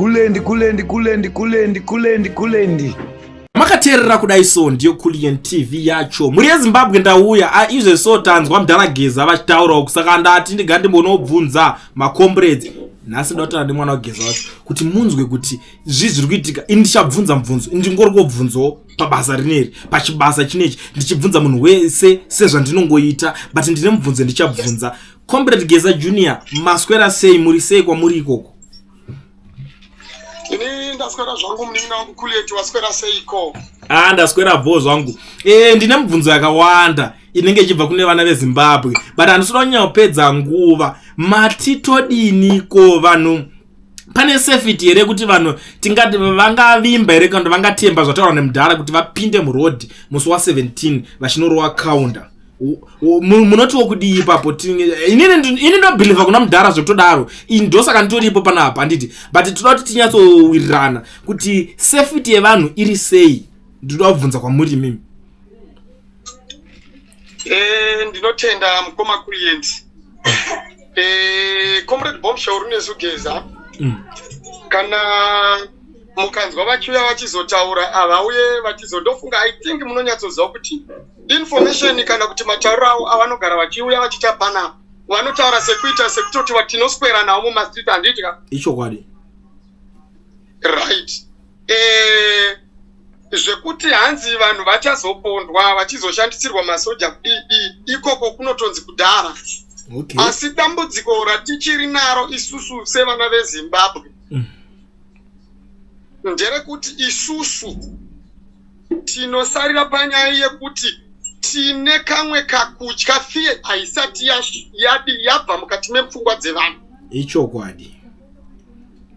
Kulendi, kulendi, kulendi, kulendi, kulendi, kulendi. Makateerera kudai, so ndiyo Kulian TV yacho, mhuri yeZimbabwe. Ndauya izve, so tanzwa mudhara Geza vachitaurawo, saka ndati ndiga ndimbonobvunza macomrades. Nhasi ndotaura nemwana waGeza wacho kuti munzwe kuti zvii zviri kuitika. Ini ndichabvunza mubvunzo, ndingori kobvunzawo pabasa rineri, pachibasa chinechi, ndichibvunza munhu wese sezvandinongoita, but ndine mubvunzo ndichabvunza. Comrade Geza Junior, maswera sei? Muri sei kwamuri ikoko? Ini ndaswera zvangu, munin'ina wangu Kuliet. Waswera seiko? Ah, ndaswera bho zvangu. Ndine mibvunzo yakawanda inenge ichibva kune vana veZimbabwe, but handisida kunyanya kupedza nguva. Mati todiniko vanhu? Pane safety here kuti vanhu tingati vangavimba here kana kuti vangatemba zvataurwa nemudhara kuti vapinde muroad musi wa17 vachinorova counter? Munotiwo kudii ipapo? Inini ndobelieva kuna mudhara zvekutodaro, ini ndosaka nditoripo panapa, handiti? But toda kuti tinyatsowirirana kuti safety yevanhu iri sei. Ndinoda kubvunza kwamuri imimi. Ndinotenda mukoma Kulient. Comrade Bombshell Runezugeza, kana mukanzwa vachiuya vachizotaura, havauye vachizondofunga. I think munonyatsoziva kuti information kana kuti matauriro avo avanogara vachiuya vachiita panapa, vanotaura sekuita sekutoti tinoswera navo mumastreet, handitya? Ichokwadi. Right. Zvekuti hanzi vanhu vachazopondwa vachizoshandisirwa masoja kudii, ikoko kunotonzi kudhara. Asi dambudziko ratichiri naro isusu sevana veZimbabwe nderekuti isusu tinosarira panyaya yekuti tine kamwe kakutya. Fear haisati yadi yabva mukati mepfungwa dzevanhu. Ichokwadi.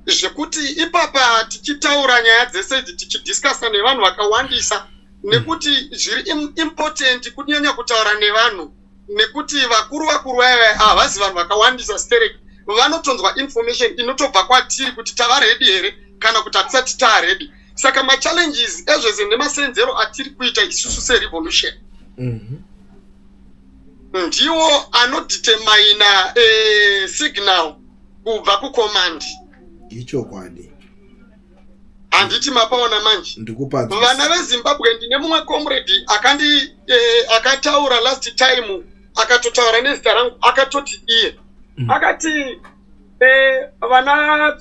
Zvekuti ipapa tichitaura nyaya dzese idzi, tichidiscussa nevanhu vakawandisa, nekuti zviri important kunyanya kutaura nevanhu, nekuti vakuru vakuru vaya havazi vanhu vakawandisa stereki. Vanotonzwa information inotobva kwatiri kuti tava ready here kana kuti hatisati taaready. Saka machallenges ezvese nemasenzero atiri kuita isusu serevolution ndiwo anodetermina signal kubva kucommand. Ichokwadi. Handiti mapaona manje? Ndikupanzwa. Vana veZimbabwe, ndine mumwe comrade akandi akataura last time, akatotaura nezita rangu, akatoti iye akati vana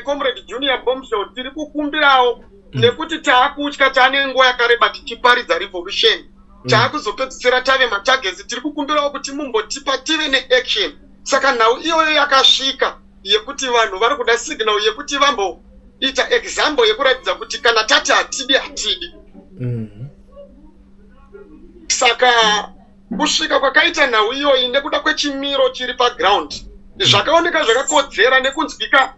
Comrade Junior Bombshell, tiri kukumbirawo nekuti taakutya, taane nguva yakareba tichiparidza revolution, taakuzopedzisira tave matargets. Tiri kukumbirawo kuti mumbotipa tive neaction. Saka nhau iyoyo yakasvika yekuti vanhu vari kuda signal yekuti vamboita example yekuratidza kuti kana tati hatidi, hatidi. Saka kusvika kwakaita nhau iyoyi nekuda kwechimiro chiri paground, zvakaoneka zvakakodzera nekunzwika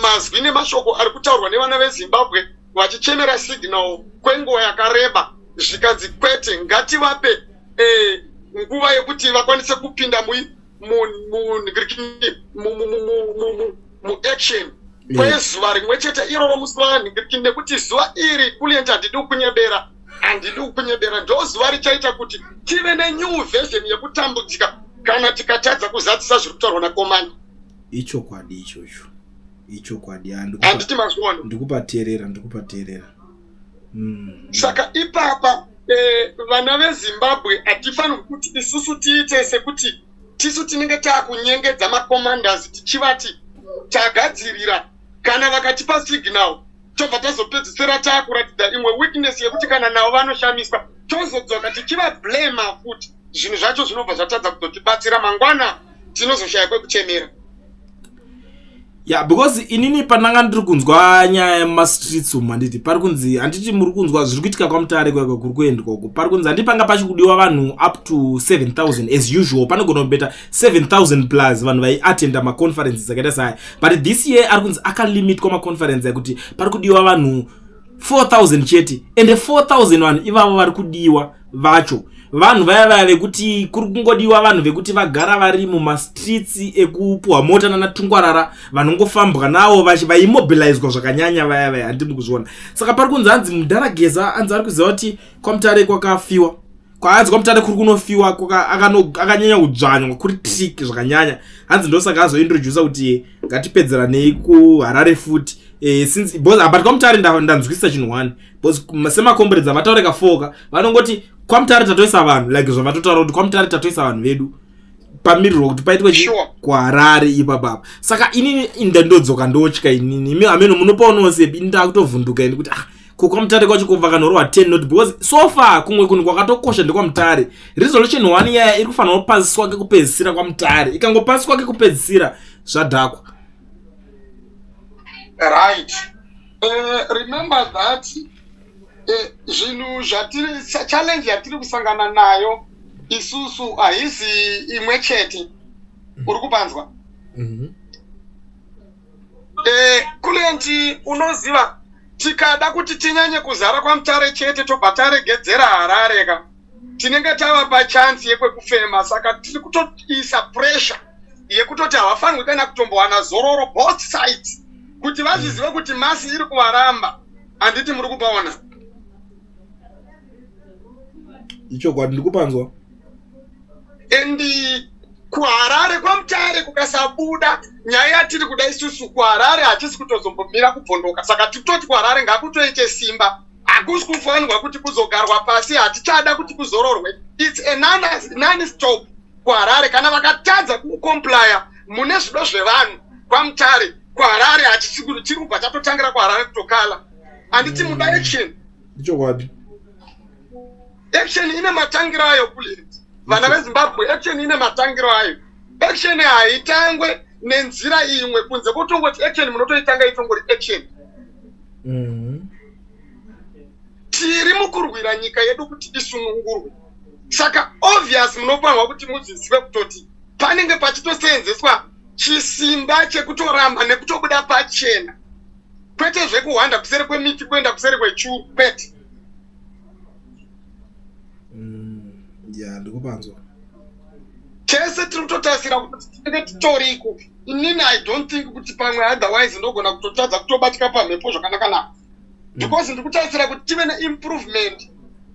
mazwi nemashoko ari kutaurwa nevana veZimbabwe vachichemera signal kwenguva yakareba, zvikanzi kwete, ngativape nguva yekuti vakwanise kupinda muaction kwezuva rimwe chete iroro, musi wanhingirikini, nekuti zuva iri, Kulient, handidi kunyebera, handidi kunyebera, ndo zuva richaita kuti tive nenew version yekutambudzika kana tikatadza kuzadzisa zviri kutaurwa nakomanda. Ichokwadi ichocho, ichokwadi. Handiti mazviona? Ndikupateerera, ndikupateerera. Saka ipapa vana veZimbabwe hatifanirwi kuti isusu tiite sekuti tisu tinenge taakunyengedza macommanders tichivati tagadzirira. Kana vakatipa signal, tobva tazopedzisira taakuratidza imwe weakness yekuti kana navo vanoshamiswa, tozodzoka tichivablema futi. Zvinhu zvacho zvinobva zvatadza kuzotibatsira mangwana, tinozoshaya kwekuchemera. Ya, because inini pandanga ndiri kunzwa nyaya yemumastreets umu, handiti pari kunzi, handiti muri kunzwa zviri kuitika kwaMutare kweko kuri kuendwa uko, pari kunzi, handiti panga pachikudiwa vanhu up to 7000 as usual, panogona kubeta 7000 plus vanhu vaiatenda maconferences akaita saaya. But this year ari kunzi akalimitwa maconference ekuti pari kudiwa vanhu 4000 chete. Ende 4000 vanhu ivavo vari kudiwa vacho, vanhu vaya vaya vekuti kuri kungodiwa vanhu vekuti vagara vari mumastreets, ekupuhwa mota nanatungwarara, vanongofambwa navo vaimobilizwa zvakanyanya vaya vaya, handiti mukuzviona? Saka pari kunzi, hanzi mudhara Geza anzi ari kuziva kuti kwaMutare kwakafiwa, kwaanzi kwaMutare kuri kunofiwa, akanyanya kudzvanywa, kuri tricky zvakanyanya. Hanzi ndosaka azointrodusa kuti ngatipedzeranei kuHarare futi. Since because but kwaMutare ndanzwisisa chinhu one, because semakomberedzi avataure kafoka, vanongoti kwaMutare tatoisa vanhu, like zvavatotaura kuti kwaMutare tatoisa vanhu vedu, pamirirwa kuti paitwe chi kuHarare ipapapa. Saka inini ndodzoka ndotya inini. Imi ameno munopaonawo sepi? Ini ndakutovhunduka ini kuti, ah, ko kwaMutare kwacho kubva kanorwa 10 not, because so far kumwe kunhu kwakatokosha ndekwaMutare. Resolution 1 yaya iri kufanira kupasiswa kekupedzisira kwaMutare. Ikangopasiswa kekupedzisira, zvadhakwa. Right, remember that zvinhu zvatiri, challenge yatiri kusangana nayo isusu haisi imwe chete. Uri kupanzwa? Kulenti, unoziva, tikada kuti tinyanye kuzara kwaMutare chete, tobva taregedzera Harare ka, tinenge tava pachansi yekwekufema. Saka tiri kutoisa pressure yekutoti havafanirwi kana kutombowana zororo, both sides, kuti vazvizive kuti mass iri kuvaramba. Handiti muri kupaona? Ichokwadi, ndiri kupanzwa. And kuHarare, kwaMutare kukasabuda nyaya yatiri kuda isusu, kuHarare hachisi kutozombomira kubvondoka. Saka tikutoti kuHarare ngakutoite simba. Hakusi kufanirwa kuti kuzogarwa pasi, hatichada kuti kuzororwe. It's a non stop kuHarare. Kana vakatadza kucomplya mune zvido zvevanhu kwaMutare, kuHarare hachisi chiri kubva chatotangira kuHarare kutokala. Handiti muda action? Ichokwadi. Action ine matangiro ayo, please, vana veZimbabwe. Action ine matangiro ayo. Action haitangwe nenzira imwe kunze kutongoti action munotoitanga itongori action. Tiri mukurwira nyika yedu kuti isunungurwe, saka obvious munofanirwa kuti muzizive kutoti panenge pachitoseenzeswa chisimba chekutoramba nekutobuda pachena, kwete zvekuhwanda kuseri kwemiti, kuenda kuseri kwechuru, kwete. Ya, ndikupanzwa. Tese tiri kutotarisira kuti tinenge titoriko. Inini I don't think kuti pamwe otherwise ndogona kutotadza kutobatika pamhepo zvakanaka naka, because ndiri kutarisira kuti tive neimprovement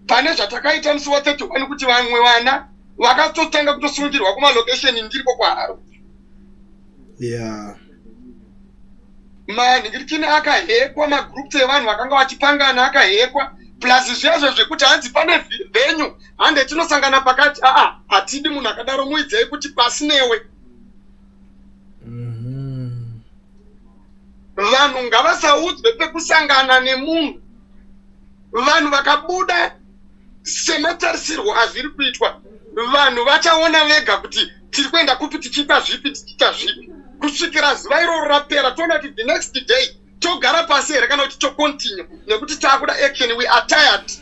pane zvatakaita musi wa31, kuti vamwe vana vakatotanga kutosungirwa kumalocation ndiriko kuHarare. Manhingirikini akahekwa, magroups evanhu vakanga vachipangana akahekwa, plus zviyazvo zvekuti hanzi pane venue, hande tinosangana pakati. Aa, hatidi munhu akadaro. Muidzei kuti pasi newe. Vanhu ngavasaudzwe pekusangana nemunhu. Vanhu vakabuda sematarisirwo azviri kuitwa, vanhu vachaona vega kuti tiri kuenda kupi, tichiita zvipi, tichiita zvipi, kusvikira zuva iroro rapera. Toona kuti the next day togara pasi here kana kuti tocontinue, nekuti taakuda action. We are tired.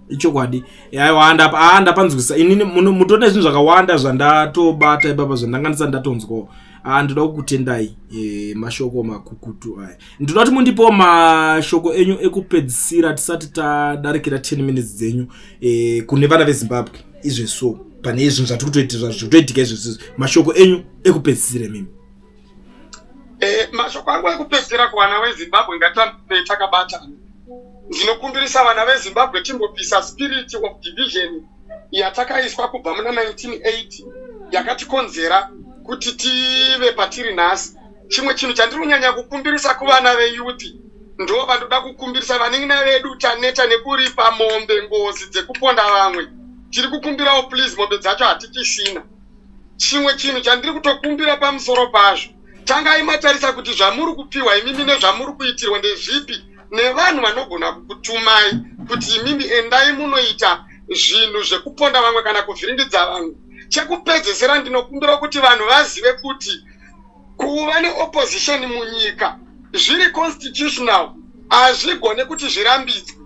Ichokwadi. Aiwa, ndapanzwisa inini. Mutone zvinhu zvakawanda zvandatobata ipapa zvandanga ndisati ndatonzwawo. Ndoda kukutendai, mashoko makukutu aya. Ndoda kuti mundipewo mashoko enyu ekupedzisira tisati tadarikira 10 minutes dzenyu, kune vana veZimbabwe izveso, pane zvinhu zvatiri kutoita, zvatoitika izvezvo. Mashoko enyu ekupedzisira mimi. Mashoko angu ekupedzisira kuvana veZimbabwe: ngatirambe takabatana. Ndinokumbirisa vana veZimbabwe, timbobvisa spirit of division yatakaiswa kubva muna 1980, yakatikonzera kuti tive patiri nhasi. Chimwe chinhu chandiri kunyanya kukumbirisa kuvana veyouth, ndo vandoda kukumbirisa, vanin'ina vedu, taneta nekuripa mombe, ngozi dzekuponda vamwe. Tiri kukumbirawo, please, mombe dzacho hatichisina. Chimwe chinhu chandiri kutokumbira pamusoro pazvo, tangai matarisa kuti zvamuri kupiwa imimi nezvamuri kuitirwa ndezvipi nevanhu vanogona kukutumai kuti imimi endai munoita zvinhu zvekuponda vamwe kana kuvhiringidza vamwe. Chekupedzesera, ndinokumbira kuti vanhu vazive kuti kuva neopposition munyika zviri constitutional, hazvigone kuti zvirambidzwe.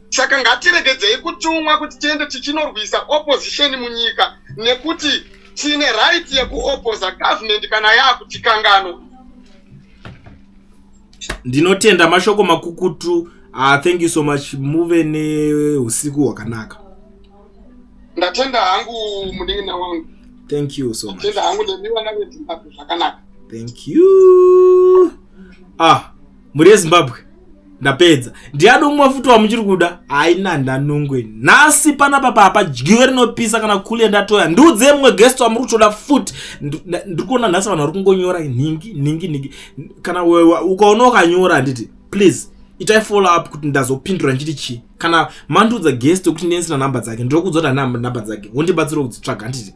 Saka ngatiregedzei kutumwa kuti tiende tichinorwisa opposition munyika, nekuti tine right yekuopposa government kana yaakutikanganwa. Ndinotenda, mashoko makukutu. Thank you so much. Muve neusiku hwakanaka. Ndatenda hangu, munin'ina wangu. Thank you so much. Ndatenda hangu, nemi vana veZimbabwe zvakanaka. Thank you. Ah, mhuri yeZimbabwe. Ndapedza. Ndiani umwe futi wamuchiri kuda? Haina ndanungwe. Nhasi panapa papadyiwe rinopisa kana kule ndatoya. Ndiudze mumwe guest wamuri kutoda futi. Ndiri kuona nhasi vanhu vari kungonyora nhingi nhingi nhingi. Kana ukaona ukanyora, handiti, please itai follow up kuti ndazopindura nchiti chii. Kana mandiudza guest wekuti ndisina namba dzake, ndinokuudza kuti handina namba dzake, wondibatsira kudzitsvaga, handiti?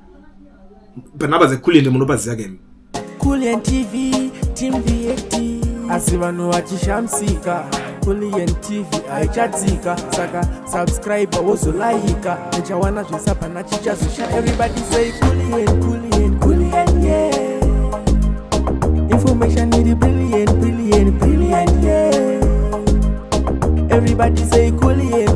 Panhamba dzekulende munopaziva kaimi. Kulian TV, Team VAT. Asi vanhu vachishamisika, Kulian TV haichatsika. Saka subscribe, wozolaika, uchawana zvisapana chichazosha. Everybody say Kulian, Kulian, Kulian, yeah. Information iri brilliant, brilliant, brilliant, yeah. Everybody say Kulian.